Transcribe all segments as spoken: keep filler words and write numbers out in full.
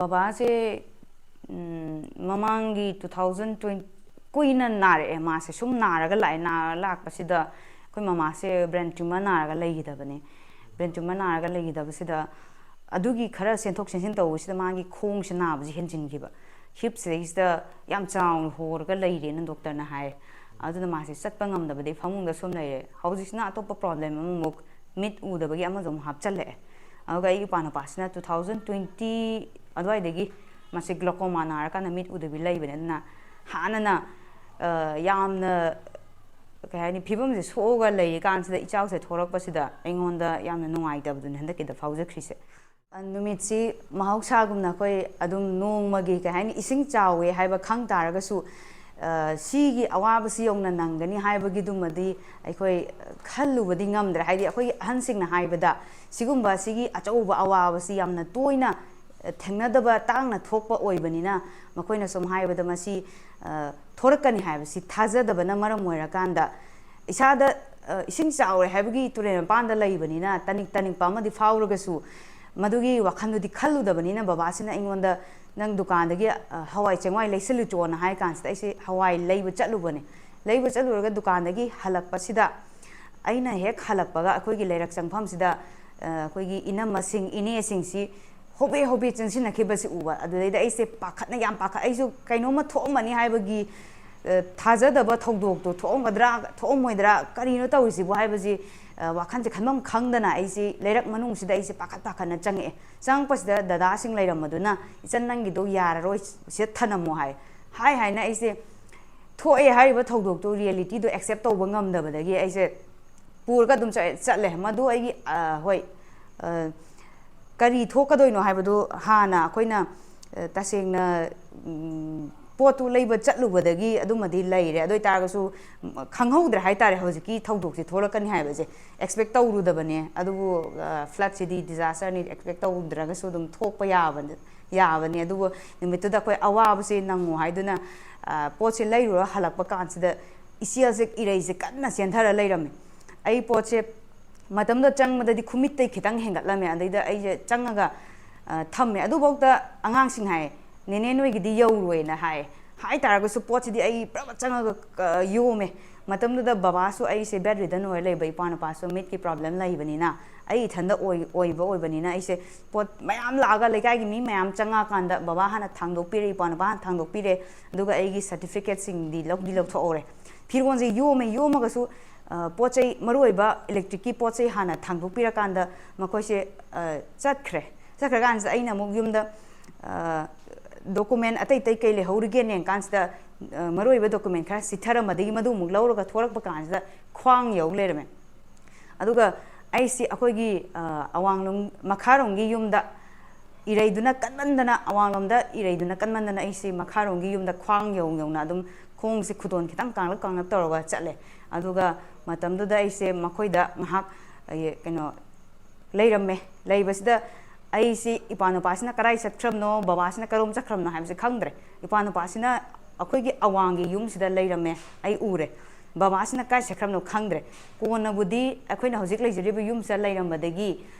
ꯕꯕꯥꯁꯦ ꯎꯝ, ꯃꯃꯥꯡꯒꯤ two thousand twenty, ꯀꯨꯏꯅ ꯅꯥꯔꯛꯑꯦ꯫ ꯃꯥꯁꯦ ꯁꯨꯝ ꯅꯥꯔꯒ ꯂꯥꯛꯑꯦ꯫ ꯅꯥꯔ ꯂꯥꯛꯄꯁꯤꯗ ꯑꯩꯈꯣꯏ ꯃꯃꯥꯁꯦ ꯕ꯭ꯔꯦꯟ ꯇ꯭ꯌꯨꯃꯔ ꯅꯥꯔꯒ ꯂꯩꯈꯤꯗꯕꯅꯦ꯫ ꯕ꯭ꯔꯦꯟ ꯇ꯭ꯌꯨꯃꯔ ꯅꯥꯔꯒ ꯂꯩꯈꯤꯗꯕꯁꯤꯗ, ꯑꯗꯨꯒꯤ ꯈꯔ ꯆꯦꯟꯊꯣꯛ ꯆꯦꯟꯁꯤꯟ ꯇꯧꯕꯁꯤꯗ ꯃꯥꯒꯤ ꯈꯣꯡꯁꯦ ꯅꯥꯕꯁꯦ ꯍꯦꯟꯖꯤꯟꯈꯤꯕ꯫ ꯍꯤꯞꯁꯤꯗꯩꯁꯤꯗ ꯌꯥꯝ ꯆꯥꯎꯅ ꯍꯣꯔꯒ ꯂꯩꯔꯦꯅ ꯗꯣꯛꯇꯔꯅ ꯍꯥꯏ꯫ ꯑꯗꯨꯅ ꯃꯥꯁꯦ ꯆꯠꯄ ꯉꯝꯗꯕꯗꯒꯤ ꯐꯃꯨꯡꯗ ꯁꯨꯝ ꯂꯩꯔꯦ꯫ ꯍꯧꯖꯤꯛꯁꯤꯅ ꯑꯇꯣꯞꯄ ꯄ꯭ꯔꯣꯕ꯭ꯂꯦꯝ ꯑꯃꯃꯨꯛ, ꯃꯤꯠ ꯎꯗꯕꯒꯤ ꯑꯃꯁꯨ ꯑꯃꯨꯛ ꯍꯥꯞꯆꯜꯂꯛꯑꯦ꯫ ꯑꯗꯨꯒ ꯑꯩꯒꯤ ꯏꯄꯥ ꯅꯨꯄꯥꯁꯤꯅ ꯇꯨ ꯊꯥꯎꯖꯟ ꯇ꯭ꯋꯦꯟꯇꯤ ꯑꯗꯨꯋꯥꯏꯗꯒꯤ ꯃꯁꯤ ꯒ꯭ꯂꯣꯀꯣꯃꯥ ꯅꯥꯔꯀꯥꯟꯗ ꯃꯤꯠ ꯎꯗꯕꯤ ꯂꯩꯕꯅꯦ꯫ ꯑꯗꯨꯅ ꯍꯥꯟꯅꯅ, ꯑ, ꯌꯥꯝꯅ, ꯀꯩ ꯍꯥꯏꯅꯤ, ꯐꯤꯕꯝꯁꯦ ꯁꯣꯛꯑꯒ ꯂꯩꯔꯤꯀꯥꯟꯁꯤꯗ ꯏꯆꯥꯎꯁꯦ ꯊꯣꯔꯛꯄꯁꯤꯗ ꯑꯩꯉꯣꯟꯗ ꯌꯥꯝꯅ ꯅꯨꯡꯉꯥꯏꯇꯕꯗꯨꯅꯦ ꯍꯟꯗꯛꯀꯤꯗ ꯐꯥꯎꯖꯈ꯭ꯔꯤꯁꯦ꯫ ꯑ, ꯅꯨꯃꯤꯠꯁꯤ ꯃꯍꯧꯁꯥꯒꯨꯝꯅ ꯑꯩꯈꯣꯏ ꯑꯗꯨꯝ ꯅꯣꯡꯃꯒꯤ, ꯀꯩ ꯍꯥꯏꯅꯤ, ꯏꯁꯤꯡ ꯆꯥꯎꯋꯦ ꯍꯥꯏꯕ ꯈꯪ ꯇꯥꯔꯒꯁꯨ, ꯑ, ꯁꯤꯒꯤ ꯑꯋꯥꯕꯁꯤ ꯌꯧꯅ ꯅꯪꯒꯅꯤ ꯍꯥꯏꯕꯒꯤꯗꯨꯃꯗꯤ ꯑꯩꯈꯣꯏ ꯈꯜꯂꯨꯕꯗꯤ ꯉꯝꯗ꯭ꯔꯦ꯫ ꯍꯥꯏꯗꯤ ꯑꯩꯈꯣꯏꯒꯤ ꯑꯍꯟꯁꯤꯡꯅ ꯍꯥꯏꯕꯗ ꯁꯤꯒꯨꯝꯕ ꯁꯤꯒꯤ ꯑꯆꯧꯕ ꯑꯋꯥꯕꯁꯤ ꯌꯥꯝꯅ ꯇꯣꯏꯅ ꯊꯦꯡꯅꯗꯕ, ꯇꯥꯡꯅ ꯊꯣꯛꯄ ꯑꯣꯏꯕꯅꯤꯅ, ꯃꯈꯣꯏꯅ ꯁꯨꯝ ꯍꯥꯏꯕꯗ ꯃꯁꯤ, ꯑ, ꯊꯣꯔꯛꯀꯅꯤ ꯍꯥꯏꯕꯁꯤ ꯊꯥꯖꯗꯕꯅ ꯃꯔꯝ ꯑꯣꯏꯔꯀꯥꯟꯗ, ꯏꯁꯥꯗ, ꯑ, ꯏꯁꯤꯡ ꯆꯥꯎꯔꯦ ꯍꯥꯏꯕꯒꯤ ꯇꯨꯔꯦꯜ ꯃꯄꯥꯟꯗ ꯂꯩꯕꯅꯤꯅ ꯇꯅꯤꯛ ꯇꯅꯤꯛꯄ ꯑꯃꯗꯤ ꯐꯥꯎꯔꯒꯁꯨ, ꯃꯗꯨꯒꯤ ꯋꯥꯈꯜꯗꯨꯗꯤ ꯈꯜꯂꯨꯗꯕꯅꯤꯅ, ꯕꯕꯥꯁꯤꯅ ꯑꯩꯉꯣꯟꯗ, "ꯅꯪ ꯗꯨꯀꯥꯟꯗꯒꯤ, ꯑ, ꯍꯋꯥꯏ ꯆꯦꯡꯋꯥꯏ ꯂꯩꯁꯤꯜꯂꯨꯆꯣꯅ" ꯍꯥꯏ ꯀꯥꯟꯁꯤꯗ ꯑꯩꯁꯦ ꯍꯋꯥꯏ ꯂꯩꯕ ꯆꯠꯂꯨꯕꯅꯦ꯫ ꯂꯩꯕ ꯆꯠꯂꯨꯔꯒ ꯗꯨꯀꯥꯟꯗꯒꯤ ꯍꯜꯂꯛꯄꯁꯤꯗ, ꯑꯩꯅ ꯍꯦꯛ ꯍꯜꯂꯛꯄꯒ ꯑꯩꯈꯣꯏꯒꯤ ꯂꯩꯔꯛ ꯆꯪꯐꯝꯁꯤꯗ, ꯑ, ꯑꯩꯈꯣꯏꯒꯤ ꯏꯅꯝꯃꯁꯤꯡ, ꯏꯅꯦꯁꯤꯡꯁꯤ ꯍꯣꯕꯦ ꯍꯣꯕꯦ ꯆꯪꯁꯤꯟꯅꯈꯤꯕꯁꯤ ꯎꯕ꯫ ꯑꯗꯨꯗꯩꯗ ꯑꯩꯁꯦ ꯄꯥꯈꯠꯅ, ꯌꯥꯝ ꯄꯥꯈꯠ-, ꯑꯩꯁꯨ ꯀꯩꯅꯣꯝꯃ ꯊꯣꯛꯑꯝꯃꯅꯤ ꯍꯥꯏꯕꯒꯤ, ꯑ, ꯊꯥꯖꯗꯕ ꯊꯧꯗꯣꯛꯇꯣ ꯊꯣꯛꯑꯝꯒꯗ꯭ꯔꯥ, ꯊꯣꯛꯑꯝꯃꯣꯏꯗ꯭ꯔꯥ, ꯀꯔꯤꯅꯣ ꯇꯧꯔꯤꯁꯤꯕꯨ ꯍꯥꯏꯕꯁꯤ, ꯑ, ꯋꯥꯈꯜꯁꯦ ꯈꯟꯐꯝ ꯈꯪꯗꯅ ꯑꯩꯁꯤ ꯂꯩꯔꯛ ꯃꯅꯨꯡꯁꯤꯗ ꯑꯩꯁꯦ ꯄꯥꯈꯠ ꯄꯥꯈꯠꯅ ꯆꯪꯉꯛꯑꯦ꯫ ꯆꯪꯉꯛꯄꯁꯤꯗ ꯗꯗꯥꯁꯤꯡ ꯂꯩꯔꯝꯕꯗꯨꯅ, "ꯏꯆꯟ, ꯅꯪꯒꯤꯗꯣ ꯌꯥꯔꯔꯣꯏ, ꯁꯤꯗ ꯊꯅꯝꯃꯣ" ꯍꯥꯏ꯫ ꯍꯥꯏ ꯍꯥꯏꯅ ꯑꯩꯁꯦ ꯊꯣꯛꯑꯦ ꯍꯥꯏꯔꯤꯕ ꯊꯧꯗꯣꯛꯇꯨ, ꯔꯤꯌꯦꯂꯤꯇꯤꯗꯨ ꯑꯦꯛꯁꯦꯞ ꯇꯧꯕ ꯉꯝꯗꯕꯗꯒꯤ ꯑꯩꯁꯦ ꯄꯨꯔꯒ ꯑꯗꯨꯝ ꯆꯠ-, ꯆꯠꯂꯦ꯫ ꯃꯗꯨ ꯑꯩꯒꯤ, ꯑ, ꯍꯣꯏ, ꯑ, ꯀꯔꯤ ꯊꯣꯛꯀꯗꯣꯏꯅꯣ ꯍꯥꯏꯕꯗꯨ ꯍꯥꯟꯅ ꯑꯩꯈꯣꯏꯅ, ꯑ, ꯇꯁꯦꯡꯅ, ꯎꯝ, ꯄꯣꯠꯇꯨ ꯂꯩꯕ ꯆꯠꯂꯨꯕꯗꯒꯤ ꯑꯗꯨꯃꯗꯤ ꯂꯩꯔꯦ꯫ ꯑꯗꯨ ꯑꯣꯏꯇꯥꯔꯒꯁꯨ, ꯎꯝ, ꯈꯪꯍꯧꯗ꯭ꯔꯦ ꯍꯥꯏꯇꯥꯔꯦ, ꯍꯧꯖꯤꯛꯀꯤ ꯊꯧꯗꯣꯛꯁꯦ ꯊꯣꯛꯂꯛꯀꯅꯤ ꯍꯥꯏꯕꯁꯦ ꯑꯦꯛꯁꯄꯦꯛ ꯇꯧꯔꯨꯗꯕꯅꯦ꯫ ꯑꯗꯨꯕꯨ, ꯑ, ꯐ꯭ꯂꯠꯁꯤꯗꯤ ꯗꯤꯖꯥꯁꯇꯔꯅꯤ, ꯑꯦꯛꯁꯄꯦꯛ ꯇꯧꯗ꯭ꯔꯒꯁꯨ ꯑꯗꯨꯝ ꯊꯣꯛꯄ ꯌꯥꯕꯅꯤ꯫ ꯌꯥꯕꯅꯤ꯫ ꯑꯗꯨꯕꯨ ꯅꯨꯃꯤꯠꯇꯨꯗ ꯑꯩꯈꯣꯏ ꯑꯋꯥꯕꯁꯤ ꯅꯪꯉꯨ ꯍꯥꯏꯗꯨꯅ, ꯑ, ꯄꯣꯠꯁꯦ ꯂꯩꯔꯨꯔ ꯍꯜꯂꯛꯄ ꯀꯥꯟꯁꯤꯗ ꯏꯆꯦꯜꯁꯦ, ꯏꯔꯩꯁꯦ ꯀꯟꯅ ꯆꯦꯟꯊꯔ ꯂꯩꯔꯝꯃꯦ꯫ ꯑꯩ ꯄꯣꯠꯁꯦ ꯃꯇꯝꯗꯨꯗ ꯆꯪꯕꯗꯗꯤ ꯈꯨꯃꯤꯠꯇꯩ ꯈꯤꯇꯪ ꯍꯦꯟꯒꯠꯂꯝꯃꯦ꯫ ꯑꯗꯩꯗ ꯑꯩꯁꯦ ꯆꯪꯉꯒ ꯊꯝꯃꯦ꯫ ꯑꯗꯨꯐꯥꯎꯗ ꯑꯉꯥꯡꯁꯤꯡ ꯍꯥꯏ, "ꯅꯦꯅꯦ, ꯅꯣꯏꯒꯤꯗꯤ ꯌꯧꯔꯣꯏꯅ" ꯍꯥꯏ꯫ ꯍꯥꯏ ꯇꯥꯔꯒꯁꯨ ꯄꯣꯠꯁꯤꯗꯤ ꯑꯩ ꯄꯨꯔꯥ ꯆꯪꯉꯒ ꯌꯣꯝꯃꯦ꯫ ꯃꯇꯝꯗꯨꯗ ꯕꯕꯥꯁꯨ ꯑꯩꯁꯦ ꯕꯦꯗ ꯔꯤꯗꯟ ꯑꯣꯏꯔ ꯂꯩꯕ, ꯏꯄꯥ ꯅꯨꯄꯥꯁꯨ ꯃꯤꯠꯀꯤ ꯄ꯭ꯔꯣꯕ꯭ꯂꯦꯝ ꯂꯩꯕꯅꯤꯅ, ꯑꯩ ꯏꯊꯟꯗ ꯑꯣꯏ ꯑꯣꯏꯕ ꯑꯣꯏꯕꯅꯤꯅ, ꯑꯩꯁꯦ ꯄꯣꯠ ꯃꯌꯥꯝ ꯂꯥꯛꯑꯒ, ꯂꯩꯀꯥꯏꯒꯤ ꯃꯤ ꯃꯌꯥꯝ ꯆꯪꯉꯛꯑꯀꯥꯟꯗ ꯕꯕꯥ ꯍꯥꯟꯅ ꯊꯥꯡꯗꯣꯛꯄꯤꯔꯦ, ꯏꯄꯥ ꯅꯨꯄꯥ ꯍꯥꯟꯅ ꯊꯥꯡꯗꯣꯛꯄꯤꯔꯦ, ꯑꯗꯨꯒ ꯑꯩꯒꯤ ꯁꯔꯇꯤꯐꯤꯀꯦꯠꯁꯤꯡꯗꯤ ꯂꯧꯗꯤ ꯂꯧꯊꯣꯛꯍꯧꯔꯦ꯫ ꯐꯤꯔꯣꯜꯁꯦ ꯌꯣꯝꯃꯦ, ꯌꯣꯝꯃꯒꯁꯨ ꯄꯣꯠ ꯆꯩ, ꯃꯔꯨꯑꯣꯏꯕ ꯏꯂꯦꯛꯇ꯭ꯔꯤꯛꯀꯤ ꯄꯣꯠ ꯆꯩ ꯍꯥꯟꯅ ꯊꯥꯡꯗꯣꯛꯄꯤꯔꯀꯥꯟꯗ ꯃꯈꯣꯏꯁꯦ ꯆꯠꯈ꯭ꯔꯦ꯫ ꯆꯠꯈ꯭ꯔꯀꯥꯟꯁꯤꯗ ꯑꯩꯅ ꯑꯃꯨꯛ ꯌꯨꯝꯗ ꯗꯣꯀꯨꯃꯦꯟ ꯑꯇꯩ ꯑꯇꯩ ꯀꯩ ꯂꯩꯍꯧꯔꯤꯒꯦꯅ ꯌꯦꯡꯀꯥꯟꯁꯤꯗ, ꯃꯔꯨꯑꯣꯏꯕ ꯗꯣꯀꯨꯃꯦꯟ ꯈꯔ ꯆꯤꯊꯔꯝꯕꯗꯒꯤ ꯃꯗꯨ ꯑꯃꯨꯛ ꯂꯧꯔꯒ ꯊꯣꯔꯛꯄ ꯀꯥꯟꯁꯤꯗ ꯈ꯭ꯋꯥꯡ ꯌꯧ ꯂꯩꯔꯝꯃꯦ꯫ ꯑꯗꯨꯒ ꯑꯩꯁꯤ ꯑꯩꯈꯣꯏꯒꯤ ꯑꯋꯥꯡꯂꯣꯝ, ꯃꯈꯥꯔꯣꯝꯒꯤ ꯌꯨꯝꯗ ꯏꯔꯩꯗꯨꯅ ꯀꯟꯃꯟꯗꯅ, ꯑꯋꯥꯡꯂꯣꯝꯗ ꯏꯔꯩꯗꯨꯅ ꯀꯟꯃꯟꯗꯅ ꯑꯩꯁꯤ ꯃꯈꯥꯔꯣꯝꯒꯤ ꯌꯨꯝꯗ ꯈ꯭ꯋꯥꯡ ꯌꯧ ꯌꯧꯅ ꯑꯗꯨꯝ ꯈꯣꯡꯁꯦ ꯈꯨꯗꯣꯟ ꯈꯤꯇꯪ ꯀꯥꯡꯂꯞ ꯀꯥꯡꯂꯞ ꯇꯧꯔꯒ ꯆꯠꯂꯦ꯫ ꯑꯗꯨꯒ ꯃꯇꯝꯗꯨꯗ ꯑꯩꯁꯦ ꯃꯈꯣꯏꯗ ꯉꯥꯏꯍꯥꯛ, ꯑꯩ, ꯀꯩꯅꯣ, ꯂꯩꯔꯝꯃꯦ꯫ ꯂꯩꯕꯁꯤꯗ ꯑꯩꯁꯤ ꯏꯄꯥ ꯅꯨꯄꯥꯁꯤꯅ ꯀꯗꯥꯏ ꯆꯠꯈ꯭ꯔꯕꯅꯣ, ꯕꯕꯥꯁꯤꯅ ꯀꯔꯣꯝ ꯆꯠꯈ꯭ꯔꯕꯅꯣ ꯍꯥꯏꯕꯁꯦ ꯈꯪꯗ꯭ꯔꯦ꯫ ꯏꯄꯥ ꯅꯨꯄꯥꯁꯤꯅ ꯑꯩꯈꯣꯏꯒꯤ ꯑꯋꯥꯡꯒꯤ ꯌꯨꯝꯁꯤꯗ ꯂꯩꯔꯝꯃꯦ, ꯑꯩ ꯎꯔꯦ꯫ ꯕꯕꯥꯁꯤꯅ ꯀꯥꯏ ꯆꯠꯈ꯭ꯔꯕꯅꯣ ꯈꯪꯗ꯭ꯔꯦ꯫ ꯀꯣꯟꯅꯕꯨꯗꯤ ꯑꯩꯈꯣꯏꯅ ꯍꯧꯖꯤꯛ ꯂꯩꯖꯔꯤꯕ ꯌꯨꯝꯁꯤꯗ ꯂꯩꯔꯝꯕꯗꯒꯤ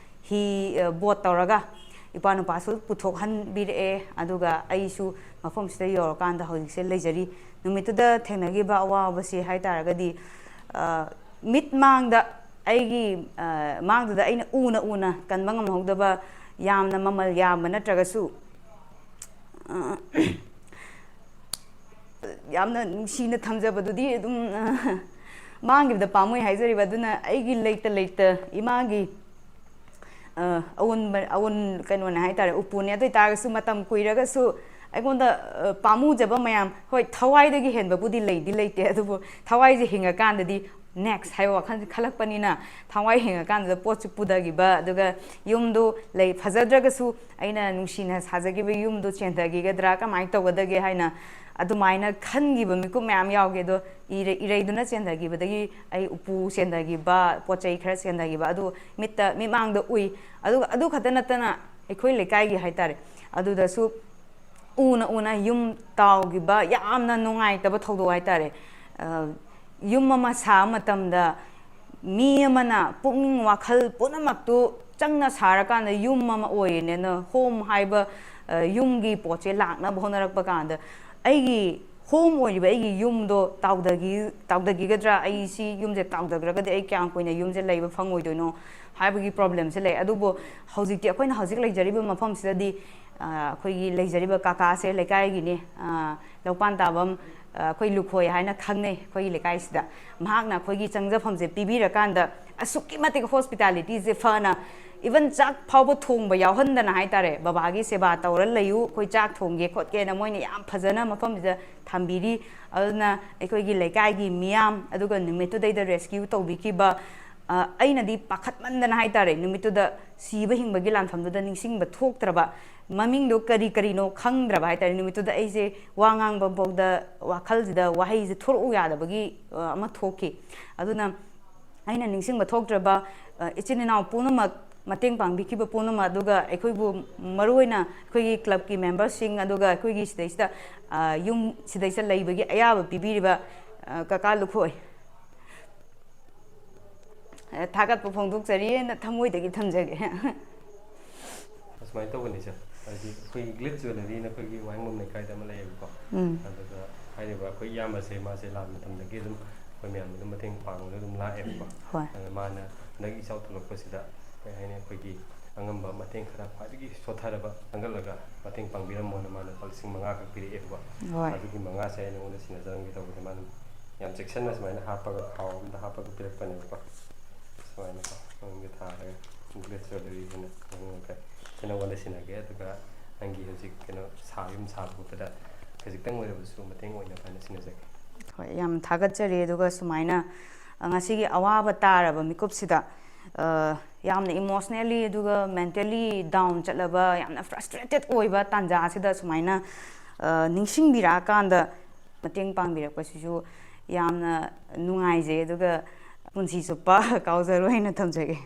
ꯍꯤ, ꯕꯣꯠ ꯇꯧꯔꯒ ꯏꯄꯥ ꯅꯨꯄꯥꯁꯨ ꯄꯨꯊꯣꯛꯍꯟꯕꯤꯔꯛꯑꯦ, ꯑꯗꯨꯒ ꯑꯩꯁꯨ ꯃꯐꯝꯁꯤꯗ ꯌꯧꯔꯀꯥꯟꯗ ꯍꯧꯖꯤꯛꯁꯦ ꯂꯩꯖꯔꯤ꯫ ꯅꯨꯃꯤꯠꯇꯨꯗ ꯊꯦꯡꯅꯈꯤꯕ ꯑꯋꯥꯕꯁꯤ ꯍꯥꯏ ꯇꯥꯔꯒꯗꯤ, ꯃꯤꯠ ꯃꯥꯡꯗ ꯑꯩꯒꯤ, ꯃꯥꯡꯗꯨꯗ ꯑꯩꯅ ꯎꯅ ꯎꯅ ꯀꯟꯕ ꯉꯝꯍꯧꯗꯕ ꯌꯥꯝꯅ ꯃꯃꯜ ꯌꯥꯝꯕ ꯅꯠꯇ꯭ꯔꯒꯁꯨ, ꯌꯥꯝꯅ ꯅꯨꯡꯁꯤꯅ ꯊꯝꯖꯕꯗꯨꯗꯤ ꯑꯗꯨꯝ ꯃꯥꯡꯈꯤꯕꯗ ꯄꯥꯝꯃꯨꯏ ꯍꯥꯏꯖꯔꯤꯕ꯫ ꯑꯗꯨꯅ ꯑꯩꯒꯤ ꯂꯩꯇ ꯂꯩꯇ ꯏꯃꯥꯒꯤ, ꯑꯑꯣꯟꯕ, ꯑꯑꯣꯟ-, ꯀꯩꯅꯣꯅꯦ ꯍꯥꯏꯇꯥꯔꯦ, ꯎꯄꯨꯅꯦ꯫ ꯑꯗꯨ ꯑꯣꯏꯇꯥꯔꯒꯁꯨ ꯃꯇꯝ ꯀꯨꯏꯔꯒꯁꯨ ꯑꯩꯉꯣꯟꯗ ꯄꯥꯝꯃꯨꯖꯕ ꯃꯌꯥꯝ, ꯍꯣꯏ, ꯊꯋꯥꯏꯗꯒꯤ ꯍꯦꯟꯕꯕꯨꯗꯤ ꯂꯩꯗꯤ ꯂꯩꯇꯦ, ꯑꯗꯨꯕꯨ ꯊꯋꯥꯏꯁꯦ ꯍꯤꯡꯉꯀꯥꯟꯗꯗꯤ ꯅꯦꯛꯁ ꯍꯥꯏꯕ ꯋꯥꯈꯜꯁꯦ ꯈꯜꯂꯛꯄꯅꯤꯅ, ꯊꯋꯥꯏ ꯍꯤꯡꯉꯀꯥꯟꯗꯨꯗ ꯄꯣꯠꯁꯨ ꯄꯨꯊꯈꯤꯕ, ꯑꯗꯨꯒ ꯌꯨꯝꯗꯨ ꯂꯩ ꯐꯖꯗ꯭ꯔꯒꯁꯨ ꯑꯩꯅ ꯅꯨꯡꯁꯤꯅ ꯁꯥꯖꯈꯤꯕ ꯌꯨꯝꯗꯨ ꯆꯦꯟꯊꯈꯤꯒꯗ꯭ꯔꯥ, ꯀꯃꯥꯏꯅ ꯇꯧꯒꯗꯒꯦ ꯍꯥꯏꯅ ꯑꯗꯨꯃꯥꯏꯅ ꯈꯟꯈꯤꯕ ꯃꯤꯀꯨꯞ ꯃꯌꯥꯝ ꯌꯥꯎꯒꯦ꯫ ꯑꯗꯣ ꯏꯔꯩ-, ꯏꯔꯩꯗꯨꯅ ꯆꯦꯟꯊꯈꯤꯕꯗꯒꯤ ꯑꯩ ꯎꯄꯨ ꯆꯦꯟꯊꯈꯤꯕ, ꯄꯣꯠ ꯆꯩ ꯈꯔ ꯆꯦꯟꯊꯈꯤꯕ ꯑꯗꯨ ꯃꯤꯠꯇ, ꯃꯤꯠꯃꯥꯡꯗ ꯎꯏ꯫ ꯑꯗꯨꯒ ꯑꯗꯨ ꯈꯛꯇ ꯅꯠꯇꯅ ꯑꯩꯈꯣꯏ ꯂꯩꯀꯥꯏꯒꯤ ꯍꯥꯏꯇꯥꯔꯦ, ꯑꯗꯨꯗꯁꯨ ꯎꯅ ꯎꯅ ꯌꯨꯝ ꯇꯥꯎꯈꯤꯕ, ꯌꯥꯝꯅ ꯅꯨꯡꯉꯥꯏꯇꯕ ꯊꯧꯗꯣꯛ ꯍꯥꯏꯇꯥꯔꯦ꯫ ꯌꯨꯝ ꯑꯃ ꯁꯥꯕ ꯃꯇꯝꯗ ꯃꯤ ꯑꯃꯅ ꯄꯨꯛꯅꯤꯡ ꯋꯥꯈꯜ ꯄꯨꯝꯅꯃꯛꯇꯨ ꯆꯪꯅ ꯁꯥꯔꯀꯥꯟꯗ ꯌꯨꯝ ꯑꯃ ꯑꯣꯏꯔꯤꯅꯦꯅ ꯍꯣꯝ ꯍꯥꯏꯕ, ꯑ, ꯌꯨꯝꯒꯤ ꯄꯣꯠꯁꯦ ꯂꯥꯛꯅꯕ ꯍꯣꯠꯅꯔꯛꯄ ꯀꯥꯟꯗ ꯑꯩꯒꯤ ꯍꯣꯝ ꯑꯣꯏꯔꯤꯕ ꯑꯩꯒꯤ ꯌꯨꯝꯗꯣ ꯇꯥꯎꯗꯒꯤ-, ꯇꯥꯎꯗꯒꯤꯒꯗ꯭ꯔꯥ, ꯑꯩ ꯁꯤ ꯌꯨꯝꯁꯦ ꯇꯥꯎꯗꯈ꯭ꯔꯒꯗꯤ ꯑꯩ ꯀꯌꯥꯝ ꯀꯨꯏꯅ ꯌꯨꯝꯁꯦ ꯂꯩꯕ ꯐꯪꯉꯣꯏꯗꯣꯏꯅꯣ ꯍꯥꯏꯕꯒꯤ ꯄ꯭ꯔꯣꯕ꯭ꯂꯦꯝꯁꯦ ꯂꯩ꯫ ꯑꯗꯨꯕꯨ ꯍꯧꯖꯤꯛꯇꯤ ꯑꯩꯈꯣꯏꯅ ꯍꯧꯖꯤꯛ ꯂꯩꯖꯔꯤꯕ ꯃꯐꯝꯁꯤꯗꯗꯤ, ꯑ, ꯑꯩꯈꯣꯏꯒꯤ ꯂꯩꯖꯔꯤꯕ ꯀꯀꯥꯁꯦ ꯂꯩꯀꯥꯏꯒꯤꯅꯤ, ꯑ, ꯂꯧꯄꯥꯟ ꯇꯥꯕꯝ, ꯑ, ꯑꯩꯈꯣꯏ ꯂꯨꯈꯣꯏ ꯍꯥꯏꯅ ꯈꯪꯅꯩ ꯑꯩꯈꯣꯏꯒꯤ ꯂꯩꯀꯥꯏꯁꯤꯗ꯫ ꯃꯍꯥꯛꯅ ꯑꯩꯈꯣꯏꯒꯤ ꯆꯪꯖꯐꯝꯁꯦ ꯄꯤꯕꯤꯔꯀꯥꯟꯗ ꯑꯁꯨꯛꯀꯤ ꯃꯇꯤꯛ ꯍꯣꯁꯄꯤꯇꯥꯂꯤꯇꯤꯁꯦ ꯐꯅ, ꯏꯚꯟ ꯆꯥꯛ ꯐꯥꯎꯕ ꯊꯣꯡꯕ ꯌꯥꯎꯍꯟꯗꯅ ꯍꯥꯏꯇꯥꯔꯦ, "ꯕꯕꯥꯒꯤ ꯁꯦꯕꯥ ꯇꯧꯔ ꯂꯩꯌꯨ, ꯑꯩꯈꯣꯏ ꯆꯥꯛ ꯊꯣꯡꯒꯦ ꯈꯣꯠꯀꯦꯅ" ꯃꯣꯏꯅ ꯌꯥꯝ ꯐꯖꯅ ꯃꯐꯝꯁꯤꯗ ꯊꯝꯕꯤꯔꯤ꯫ ꯑꯗꯨꯅ ꯑꯩꯈꯣꯏꯒꯤ ꯂꯩꯀꯥꯏꯒꯤ ꯃꯤꯌꯥꯝ, ꯑꯗꯨꯒ ꯅꯨꯃꯤꯠꯇꯨꯗꯩꯗ ꯔꯦꯁꯀ꯭ꯌꯨ ꯇꯧꯕꯤꯈꯤꯕ, ꯑ, ꯑꯩꯅꯗꯤ ꯄꯥꯈꯠꯃꯟꯗꯅ ꯍꯥꯏꯇꯥꯔꯦ, ꯅꯨꯃꯤꯠꯇꯨꯗ ꯁꯤꯕ ꯍꯤꯡꯕꯒꯤ ꯂꯥꯟꯐꯝꯗꯨꯗ ꯅꯤꯡꯁꯤꯡꯕ ꯊꯣꯛꯇ꯭ꯔꯕ, ꯃꯃꯤꯡꯗꯣ ꯀꯔꯤ ꯀꯔꯤꯅꯣ ꯈꯪꯗ꯭ꯔꯕ ꯍꯥꯏꯇꯥꯔꯦ꯫ ꯅꯨꯃꯤꯠꯇꯨꯗ ꯑꯩꯁꯦ ꯋꯥ ꯉꯥꯡꯕ ꯐꯥꯎꯗ ꯋꯥꯈꯜꯁꯤꯗ ꯋꯥꯍꯩꯁꯦ ꯊꯣꯔꯛꯎ ꯌꯥꯗꯕꯒꯤ, ꯑ, ꯑꯃ ꯊꯣꯛꯈꯤ꯫ ꯑꯗꯨꯅ ꯑꯩꯅ ꯅꯤꯡꯁꯤꯡꯕ ꯊꯣꯛꯇ꯭ꯔꯕ, ꯑ, ꯏꯆꯤꯟ ꯏꯅꯥꯎ ꯄꯨꯝꯅꯃꯛ, ꯃꯇꯦꯡ ꯄꯥꯡꯕꯤꯈꯤꯕ ꯄꯨꯝꯅꯃꯛ, ꯑꯗꯨꯒ ꯑꯩꯈꯣꯏꯕꯨ ꯃꯔꯨꯑꯣꯏꯅ ꯑꯩꯈꯣꯏꯒꯤ ꯀ꯭ꯂꯕꯀꯤ ꯃꯦꯝꯕꯔꯁꯤꯡ, ꯑꯗꯨꯒ ꯑꯩꯈꯣꯏꯒꯤ ꯁꯤꯗꯩꯁꯤꯗ, ꯑ, ꯌꯨꯝ ꯁꯤꯗꯩꯁꯤꯗ ꯂꯩꯕꯒꯤ ꯑꯌꯥꯕ ꯄꯤꯕꯤꯔꯤꯕ, ꯑ, ꯀꯀꯥ ꯂꯨꯈꯣꯏ, ꯑ, ꯊꯥꯒꯠꯄ ꯐꯣꯡꯗꯣꯛꯆꯔꯤ ꯍꯥꯏꯅ ꯊꯃꯣꯏꯗꯒꯤ ꯊꯝꯖꯒꯦ꯫ ꯑꯁꯨꯃꯥꯏꯅ ꯇꯧꯕꯅꯤ ꯁꯥꯔ, ꯍꯥꯏꯗꯤ ꯑꯩꯈꯣꯏꯒꯤ ꯒ꯭ꯂꯤꯠ ꯖ꯭ꯋꯦꯂꯔꯤꯅ ꯑꯩꯈꯣꯏꯒꯤ ꯋꯥꯍꯦꯡꯕꯝ ꯂꯩꯀꯥꯏꯗ ꯑꯃ ꯂꯩꯌꯦꯕꯀꯣ꯫ ꯎꯝ꯫ ꯑꯗꯨꯗ ꯍꯥꯏꯔꯤꯕ ꯑꯩꯈꯣꯏ ꯏꯌꯥꯝꯕꯁꯦ, ꯃꯥꯁꯦ ꯂꯥꯟ ꯃꯇꯝꯗꯒꯤ ꯑꯗꯨꯝ ꯑꯩꯈꯣꯏ ꯃꯌꯥꯝꯗ ꯑꯗꯨꯝ ꯃꯇꯦꯡ ꯄꯥꯡꯉꯒ ꯑꯗꯨꯝ ꯂꯥꯛꯑꯦꯕꯀꯣ꯫ ꯍꯣꯏ꯫ ꯑꯗ ꯃꯥꯅ ꯍꯟꯗꯛ ꯏꯆꯥꯎ ꯊꯣꯛꯂꯛꯄꯁꯤꯗ ꯀꯩ ꯍꯥꯏꯅꯤ, ꯑꯩꯈꯣꯏꯒꯤ ꯑꯉꯝꯕ ꯃꯇꯦꯡ ꯈꯔ ꯈ꯭ꯋꯥꯏꯗꯒꯤ ꯁꯣꯠꯊꯔꯕ ꯈꯟꯒꯠꯂꯒ ꯃꯇꯦꯡ ꯄꯥꯡꯕꯤꯔꯝꯃꯣꯅ ꯃꯥꯅ ꯂꯨꯄꯥ ꯂꯤꯁꯤꯡ ꯃꯉꯥꯈꯛ ꯄꯤꯔꯛꯑꯦꯕꯀꯣ꯫ ꯍꯣꯏ꯫ ꯑꯗꯨꯒꯤ ꯃꯉꯥꯁꯦ ꯑꯩ ꯅꯉꯣꯟꯗ ꯁꯤꯟꯅꯖꯔꯝꯒꯦ ꯇꯧꯕꯅꯦ꯫ ꯃꯥꯅ ꯌꯥꯝ ꯆꯦꯛꯁꯤꯟꯅ ꯁꯨꯃꯥꯏꯅ ꯍꯥꯞꯄꯒ, ꯈꯥꯎ ꯑꯝꯗ ꯍꯥꯞꯄꯒ ꯄꯤꯔꯛꯄꯅꯦꯕꯀꯣ꯫ ꯁꯨꯃꯥꯏꯅꯀꯣ ꯃꯅꯨꯡꯗ ꯊꯥꯔꯒ ꯒ꯭ꯂꯤꯠ ꯖ꯭ꯋꯦꯂꯔꯤ ꯍꯥꯏꯅ ꯃꯃꯤꯡ ꯑꯣꯏꯈ꯭ꯔꯦ꯫ ꯁꯤ ꯅꯉꯣꯟꯗ ꯁꯤꯟꯅꯒꯦ, ꯑꯗꯨꯒ ꯅꯪꯒꯤ ꯍꯧꯖꯤꯛ ꯀꯩꯅꯣ ꯁꯥ-, ꯌꯨꯝ ꯁꯥꯕ ꯈꯣꯠꯄꯗ ꯈꯖꯤꯛꯇꯪ ꯑꯣꯏꯔꯕꯁꯨ ꯃꯇꯦꯡ ꯑꯣꯏꯅꯕ ꯍꯥꯏꯅ ꯁꯤꯟꯅꯖꯒꯦ꯫ ꯍꯣꯏ, ꯌꯥꯝ ꯊꯥꯒꯠꯆꯔꯤ꯫ ꯑꯗꯨꯒ ꯁꯨꯃꯥꯏꯅ, ꯑ, ꯉꯁꯤꯒꯤ ꯑꯋꯥꯕ ꯇꯥꯔꯕ ꯃꯤꯀꯨꯞꯁꯤꯗ, ꯑ, ꯌꯥꯝꯅ ꯏꯃꯣꯁꯅꯦꯜꯂꯤ ꯑꯗꯨꯒ ꯃꯦꯟꯇꯦꯜꯂꯤ ꯗꯥꯎꯟ ꯆꯠꯂꯕ, ꯌꯥꯝꯅ ꯐ꯭ꯔꯁꯇ꯭ꯔꯦꯇꯦꯠ ꯑꯣꯏꯕ ꯇꯥꯟꯖꯥ ꯑꯁꯤꯗ ꯁꯨꯃꯥꯏꯅ, ꯑ, ꯅꯤꯡꯁꯤꯡꯕꯤꯔꯛꯑꯀꯥꯟꯗ ꯃꯇꯦꯡ ꯄꯥꯡꯕꯤꯔꯛꯄꯁꯤꯁꯨ ꯌꯥꯝꯅ ꯅꯨꯡꯉꯥꯏꯖꯩ, ꯑꯗꯨꯒ ꯄꯨꯟꯁꯤ ꯆꯨꯞꯄ ꯀꯥꯎꯖꯔꯣꯏ ꯍꯥꯏꯅ ꯊꯝꯖꯒꯦ꯫